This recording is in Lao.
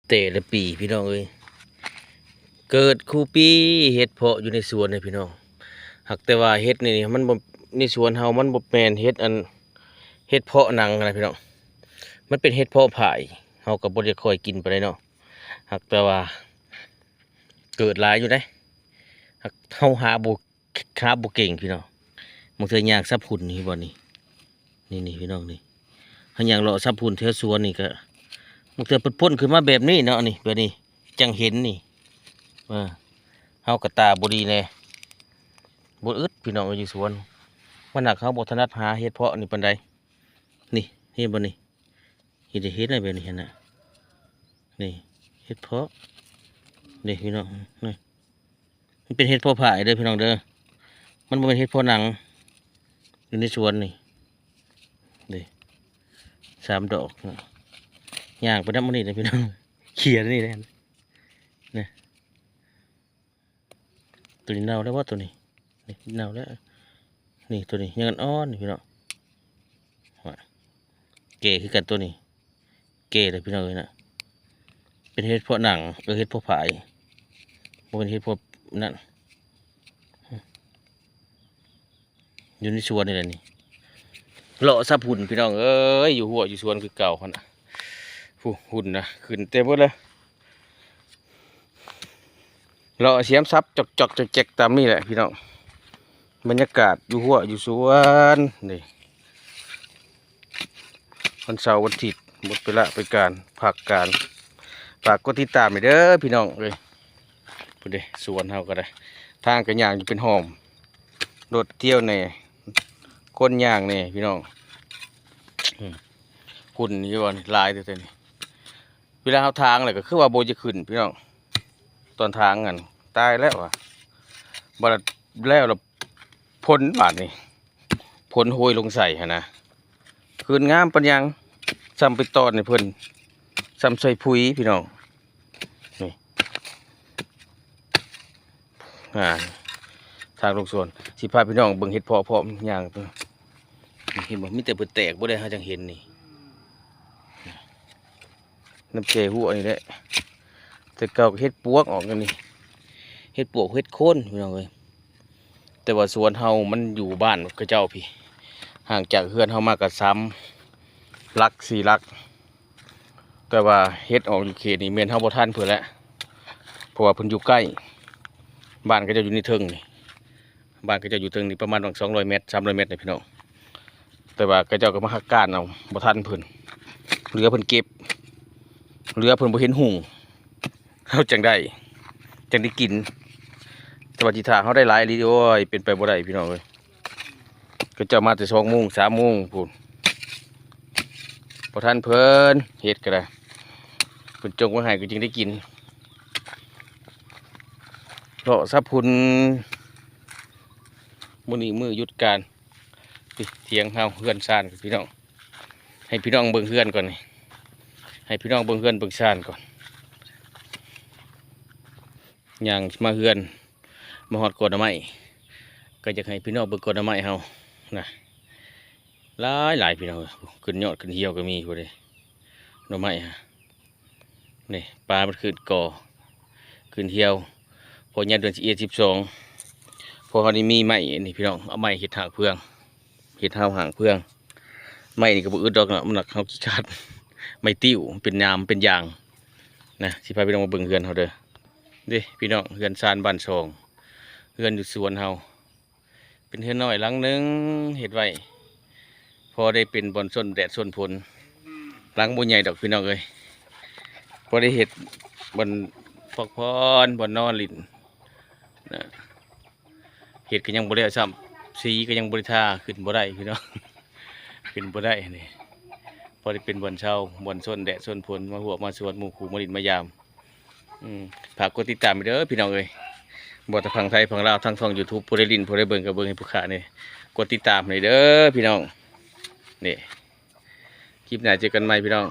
ແຕ່ລະປີພີ່ນ້ອງເອີຍ ເກີດຄູ່ປີເຫັດເພາະຢູ່ໃນສວນເດ້ພີ່ນ້ອງ. ຫາກແຕ່ວ່າເຫັດນີ້ມັນບໍ່ ໃນສວນເຮົາມັນບໍ່ແມ່ນເຫັດອັນ ເຫັດເພາະໜັງນະພີ່ນ້ອງ, ມັນເປັນເຫັດເພາະຜາຍ. ເຮົາກໍບໍ່ໄດ້ຄ່ອຍກິນປານໃດເນາະ ຫາກແຕ່ວ່າເກີດຫຼາຍຢູ່ເດ້. ຫາກເຮົາຫາບໍ່ ຫາບໍ່ເກັ່ງພີ່ນ້ອງ. ບາງເທື່ອຍ່າງສັບຫຸ່ນນີ້ ເຫັນບໍ່ນີ້ ນີ້ໆ ພີ່ນ້ອງນີ້ ເຮົາຍ່າງເລາະສັບຫຸ່ນແຖວສວນນີ້ກໍ ບາງເທື່ອເພິ່ນພົ່ນຂຶ້ນມາແບບນີ້ເນາະ ນີ້ ແບບນີ້ຈັ່ງເຫັນນີ້. ເອີ ເຮົາກໍຕາບໍ່ດີແດ່ ບໍ່ອຶດພີ່ນ້ອງເອີຍ ຢູ່ສວນ. ມັນຫາກເຮົາບໍ່ຖະໜັດຫາເຫັດເພາະນີ້ປານໃດ. ນີ້ ເຫັນບໍ່ນີ້ ເຫັນ ເຫັນໄດ້ແບບນີ້ຫັ້ນນະ. ນີ້ເຫັດເພາະເດ້ພີ່ນ້ອງ ນີ້ ມັນເປັນເຫັດເພາະຜາຍເດີພີ່ນ້ອງເດີ ມັນບໍ່ແມ່ນເຫັດເພາະໜັງ. ຢູ່ໃນສວນນີ້ເດ້ ສາມດອກນະ. ຍ່າງໄປນຳມື້ນີ້ເດ້ພີ່ນ້ອງ ເຂຍນີ້ແຫຼະ ນີ້ ໂຕນີ້ເນົ່າແລ້ວບໍ່ ໂຕນີ້ ນີ້ເນົ່າແລ້ວ. ນີ້ ໂຕນີ້ຍັງອ່ອນໆ ນີ້ພີ່ນ້ອງ ແກ່ຄືກັນ ໂຕນີ້ແກ່ແລ້ວພີ່ນ້ອງເອີຍນະ. ເປັນເຫັດເພາະໜັງ ເອີ ເຫັດເພາະຜາຍ ບໍ່ແມ່ນເຫັດເພາະນັ້ນ. ຢູ່ໃນສວນນີ້ແຫຼະນີ້ ເລາະສັບຫຸ່ນພີ່ນ້ອງເອີຍ ຢູ່ຮົ້ວຢູ່ສວນຄືເກົ່າຫັ້ນນະ. ຫຸ່ນນະ ຂຶ້ນເຕັມເບິດເລີຍ. ເລາະສຽມສັບຈອກໆແຈກໆຕາມນີ້ແຫຼະພີ່ນ້ອງ. ບັນຍາກາດຢູ່ຮົ້ວຢູ່ສວນນີ້ ວັນເສົາວັນອາທິດ ໝົດເວລາໄປການ ພັກການ. ຝາກກົດຕິດຕາມໃຫ້ເດີພີ່ນ້ອງເອີຍ. ພຸ້ນເດ້ ສວນເຮົາກໍໄດ້ ທາງກໍຍ່າງຢູ່ເປັນຮ່ອມ ລົດທ່ຽວແດ່ ຄົນຍ່າງແດ່ພີ່ນ້ອງ. ອືມ ຫຸ່ນຢູ່ວ່ານີ້ຫຼາຍແທ້ໆນີ້. ເວລາເຮົາຖາງແລ້ວກໍຄືວ່າບໍ່ຈະຂຶ້ນພີ່ນ້ອງ ຕອນຖາງຫັ້ນ ຕາຍແລ້ວວ່າ. ບາດແລ້ວລະ ຝົນບາດນີ້ ຝົນໂຫຍລົງໃສ່ຫັ້ນນະ ຂຶ້ນງາມປານຫຍັງ ສ່ຳໄປຕອນໃຫ້ເພິ່ນ ສ່ຳໃສ່ປຸ໋ຍພີ່ນ້ອງ. ນີ້ ອ່າ ທາງລົງສວນ ຊິພາພີ່ນ້ອງເບິ່ງເຫັດເພາະພ້ອມຍ່າງ. ເຫັນບໍ່ ມີແຕ່ເພິ່ນແຕກບໍ່ໄດ້ ເຮົາຈັ່ງເຫັນນີ້ ນຳແກ່ຫົວນີ້ແຫຼະ. ແຕ່ເກົ່າກໍເຫັດປວກອອກຢູ່ນີ້ ເຫັດປວກເຫັດໂຄນພີ່ນ້ອງເອີຍ. ແຕ່ວ່າສວນເຮົາມັນຢູ່ບ້ານເຂົາເຈົ້າພີ້ ຫ່າງຈາກເຮືອນເຮົາມາກໍສາມຫຼັກ ສີ່ຫຼັກ. ແຕ່ວ່າເຫັດອອກຢູ່ເຂດນີ້ແມ່ນເຮົາບໍ່ທັນເພິ່ນແຫຼະ ເພາະວ່າເພິ່ນຢູ່ໃກ້ ບ້ານເຂົາເຈົ້າຢູ່ໃນເທິງນີ້ ບ້ານເຂົາເຈົ້າຢູ່ເທິງນີ້ປະມານຫວ່າງສອງຮ້ອຍແມັດ ສາມຮ້ອຍແມັດນີ້ພີ່ນ້ອງ. ແຕ່ວ່າເຂົາເຈົ້າກໍມາຮັກການເອົາ ບໍ່ທັນເພິ່ນ ເຫຼືອເພິ່ນເກັບ ເຫຼືອເພິ່ນບໍ່ເຫັນຫຸ່ງ ເຮົາຈັ່ງໄດ້ ຈັ່ງໄດ້ກິນ. ແຕ່ວ່າຊິຖ້າເຮົາໄດ້ຫຼາຍອີ່ຫຼີ ໂອ້ຍ ເປັນໄປບໍ່ໄດ້ພີ່ນ້ອງເອີຍ. ເຂົາເຈົ້າມາແຕ່ສອງໂມງ ສາມໂມງພຸ້ນ ບໍ່ທັນເພິ່ນ ເຫັດກໍໄດ້ ເພິ່ນຈົ່ງໄວ້ໃຫ້ກໍຈຶ່ງໄດ້ກິນ. ເລາະສັບຫຸ່ນ ມື້ນີ້ມື້ຢຸດການ ຕິ ຖຽງເຮົາ ເຮືອນຊານພີ່ນ້ອງ. ໃຫ້ພີ່ນ້ອງເບິ່ງເຮືອນກ່ອນນີ້ ໃຫ້ພີ່ນ້ອງເບິ່ງເຮືອນເບິ່ງຊານກ່ອນ. ຍ່າງມາເຮືອນ ມາຮອດກອໜໍ່ໄມ້ ກໍຢາກໃຫ້ພີ່ນ້ອງເບິ່ງກອໜໍ່ໄມ້ເຮົານະ ຫຼາຍໆ ພີ່ນ້ອງເອີຍ. ຂຶ້ນຍອດຂຶ້ນຫ່ຽວກໍມີພຸ້ນເດ້ ໜໍ່ໄມ້ຫັ້ນ. ນີ້ປາມັນຂຶ້ນກໍຂຶ້ນຫ່ຽວ ພໍຍາມເດືອນສິບເອັດ ສິບສອງ ພໍເຮົາໄດ້ມີໄມ້ນີ້ພີ່ນ້ອງ ເອົາໄມ້ເຮັດຮາກເຟືອງ ເຮັດຮາວຫາງເຟືອງ. ໄມ້ນີ້ກໍບໍ່ອຶດດອກເນາະ ມັນໜັກ ເຮົາຂີ້ຄາດ. ໄມ້ຕິ້ວ ເປັນຍາມເປັນຢາງນະ. ຊິພາພີ່ນ້ອງມາເບິ່ງເຮືອນເຮົາເດີ ເດ້ພີ່ນ້ອງ ເຮືອນຊານບ້ານຊ່ອງ ເຮືອນຢູ່ສວນເຮົາ. ເປັນເຮືອນນ້ອຍຫຼັງໜຶ່ງເຮັດໄວ້ ພໍໄດ້ເປັນບ່ອນຊົນແດດຊົນຝົນ. ຫຼັງບໍ່ໃຫຍ່ດອກພີ່ນ້ອງເອີຍ ພໍໄດ້ເຮັດບ່ອນພັກຜ່ອນ ບ່ອນນອນຫຼິ້ນນະ. ເຮັດກໍຍັງບໍ່ແລ້ວຊ້ຳ ສີກໍຍັງບໍ່ໄດ້ທາ ຂຶ້ນບໍ່ໄດ້ພີ່ນ້ອງ ຂຶ້ນບໍ່ໄດ້ນີ້. ພໍໄດ້ເປັນບ່ອນເຊົາ ບ່ອນຊົນແດດຊົນຝົນ ມາຫົວມາສວນ ໝູ່ຄູ່ມາຫຼິ້ນມາຢາມ. ອືມ ຝາກກົດຕິດຕາມໃຫ້ເດີພີ່ນ້ອງເອີຍ ບໍ່ແຕ່ຝັ່ງໄທຝັ່ງລາວ ທັງຊ່ອງຢູທູບ ຜູ້ໃດຫຼິ້ນຜູ້ໃດເບິ່ງກໍເບິ່ງໃຫ້ຜູ້ຂ້ານີ້ ກົດຕິດຕາມໃຫ້ເດີພີ່ນ້ອງ. ນີ້ ຄລິບໜ້າເຈີກັນໃໝ່ພີ່ນ້ອງ.